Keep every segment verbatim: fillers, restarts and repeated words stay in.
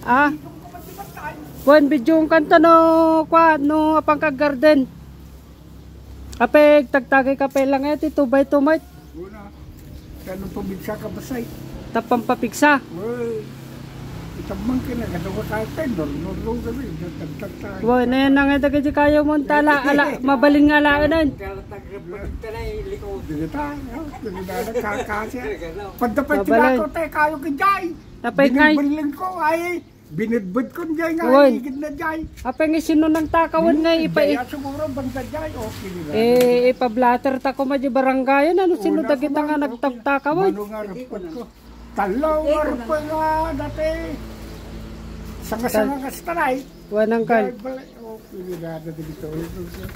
Ah? Kuan, video kanta no, kuan, no, apang kag garden. Apay, tagtagay ka pa lang iti two by two, Mart. Una, kano pamigsa ka basay? Tapang papigsa. Uy, itabang ka na, kano ka kaya tayo, nor-, nor-, nor-, nor-, nor-, tagtagtagay. Uy, na yan na nga, dagiti kayo mo, tala, ala, mabalin nga alaenan. Dagita, no? Dagita, kakasya. Pagdapat Mabalin. Tibako tayo, kayo ki Jai. Napay kay? Binilin ko, ay, binidbid ko jay nga, Wan. Igid na jay. Apay nga sino nang takawan nga ipa- Jay, ah, siguro banda jay, okay nila. Eh, ipa-blotter ta koma di barangayan, ano, sino Una dagita ko nga man, okay. Nagtaktakawan? Mano nga report ko? Talo nga report nga dati. Sanga-sanga Tal- kas talay. Wanang kal- Jay, balay, okay nila na dito.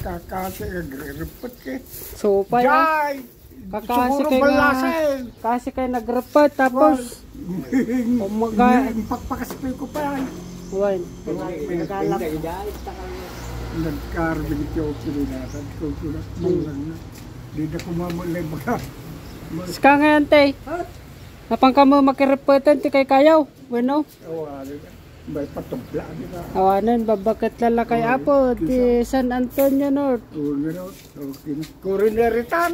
Kakasi, agrereport ka. So, pa, ah. Jay! Kakasi Siguro kay nga, balasay. Kasi kay nagrepet, tapos, Wal. Umaga. Nagpakpakaspil ko pa yan. Wan. Nagkarbing ko, pinunatan ko, pinunatan ko lang na. Di na kumamulay baga. Sika nga, ante. Napang kamo makirepetan ti kay kayaw. Bueno. Awa, di ba? May patubla, di ba? Awanan, babakat lalakay Oo, apo, ti kisa- San Antonio North. Oo, nga raw. Okay na. Kurineritan.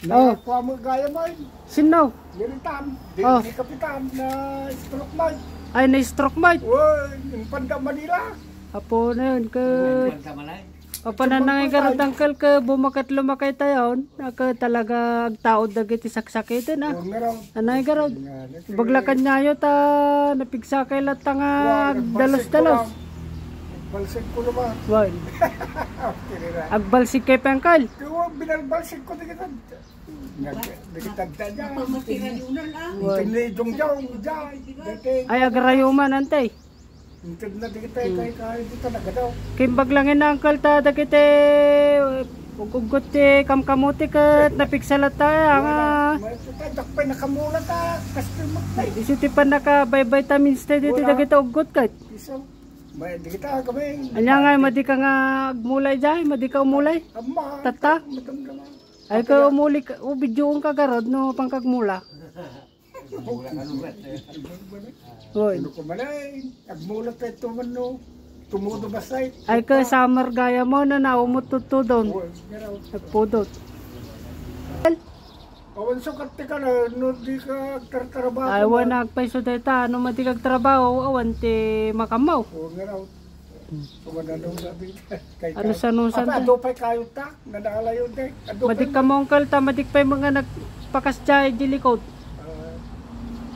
Oh. Nakuha mo gaya mo, eh. Sino? Miritan. Di, Oh. Di kapitan na stroke, Mike. Ay, na-stroke, Mike? Uy, yung Panda Manila. Apo na yun, ka- Yung Panda Manila. Papananangay garod, angkel, ka bumakat lumakay tayo, naka talaga agtaod dagiti saksakitan, ah. Oh, meron. Anay garod. Baglakan niya ta napigsakay latta nga Wala, agdalos-dalos. Balsik ko naman. Wan. Kira. Agbalsik kay pengkal. Kaya binalbalsik ko, di kita. Nag-, di kita dada. Pamatiradyo na lang. Wan. Hindi, jong, jong, jay. Dati. Ay, agrayuman, antay. Inted na dagiti kay, kay, di talaga daw. Kimbag lang ina, angkel, ta dagiti ug-uggot ti kamkamuti ket napigsa latta, ah, nga. May, may, may, may nakamula ta, customer na, eh. Isu ti pannakabaybaytamins ti dagiti uggot ket. Isu. May, dagiti agawin. Anya nga, madi ka nga agmulay, jay? Madi ka umulay? Amma, tatta? Madamdama. Ay, ka umuli ka, o, videoon ka garod, no, pangkagmula. Hoy. Ano ko man ay, agmulat tayo ito man, no? Tumudo ba sa ito? Ay, ka summer gaya mo na naumot tutudon. Hoy, meron. Nagpudot. Awan sukat ti ka na, no, di ka agtartarabaho. Ay, awan na. Agpaiso dayta, ano, madi kagtrabaho, awan ti makamaw. Oo, meron. Sumanado sabi. Kay Ano kay sa nusan Apa, tayo? Adu pay kayo ta? Nadalayo, te. Adu pay Madik ka mo, angkel, ta madik pay mga nagpakasya di likod. Ah,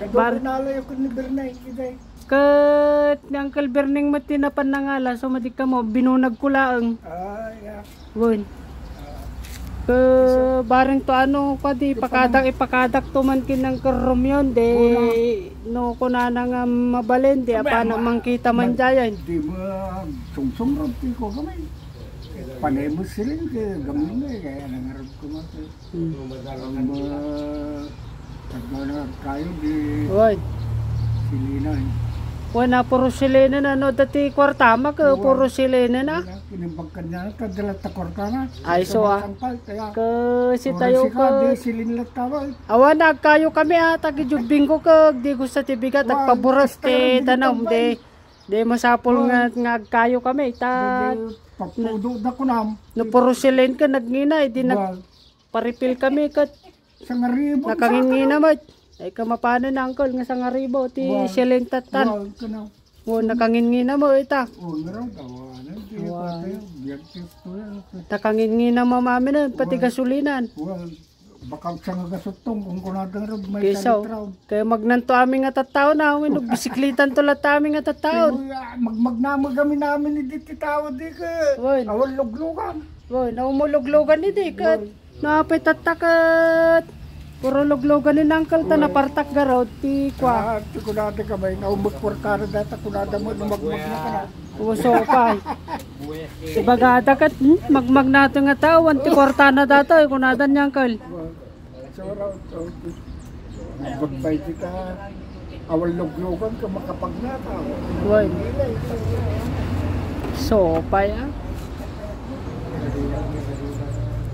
kadu Bar- pinalayo ko ni Bernay, kita. Ket ni Uncle Berning met ti napan nangala, so madik ka mo, binunag ko laeng. Ah, yeah. Wen. Ah. Ke, bareng to ano, kadi, Di pa ipakadak, ipakadak to man kin Uncle Romeo, de, Wala. No, kunana nga mabalin, di Abi, apa na ama, mangkita man man, jayan. Di mo agsungsong ron, ti ko kami. Panay mo siling, kaya gamin na, eh, kaya nangarap ko nga, eh. Hmm. Ang mga, pag mga kayo, di Wen. Silina, eh. Wen, na puro silina na, no, dati kwarta, ma, ke Wen. Puro silina na. Wala, kinimbag kanya, kadala ta kwarta na. Ay, so, ah. Sampay, kaya Ke si puro tayo sika, ke di silin lang tawag. Awan, agkayo kami, ah, tagi jubbing ko, ke, di gusto ti bigat, Wen, agpaburas, basta ti lang tanam, di, di masapul Wen. Nga, nga agkayo kami, ta, Di, di, papudo da kunam. No, puro silin ka, nagngina, eh, di Wen. Nag-, Paripil kami ket Sangaribo, nakangingina met. Ay, ka mapanen, uncle, nga sangaribo ti Wow. Siling tattan. Wow, kanaw. O, nakangingina mo ita. O, nga raw, tawanan. Di Wow. Patay, biyag testo yan. Nakangingina mo, mami, na, pati Wow. Gasolinan. Wow. Baka sa nga gasutong, kung kunada nga raw, may Kaysa, talitraw. Kaya magnanto amin nga tattao na, amin, bisiklita to latta amin nga tattao. Uy, ah, magmagnamag kami namin ni diti tao, di ka. Uy. Awan luglugan. Uy, naumuluglugan ni di ka. Uy. Napay tattaket. Puro luglugan ni Uncle ta Uy. Napartak garod ti kwa. Ah, ti kunada ka may naumot kwartara data kunada mo, lumagmag na ka na. Uso pa. Ibagada ket, hmm, magmagnato nga tao, anti kwartana data, eh, kunada ni Uncle. Uy. Sura, so, magbay kita. Awal luglugan ka makapagnata. Uy. So, pa ya.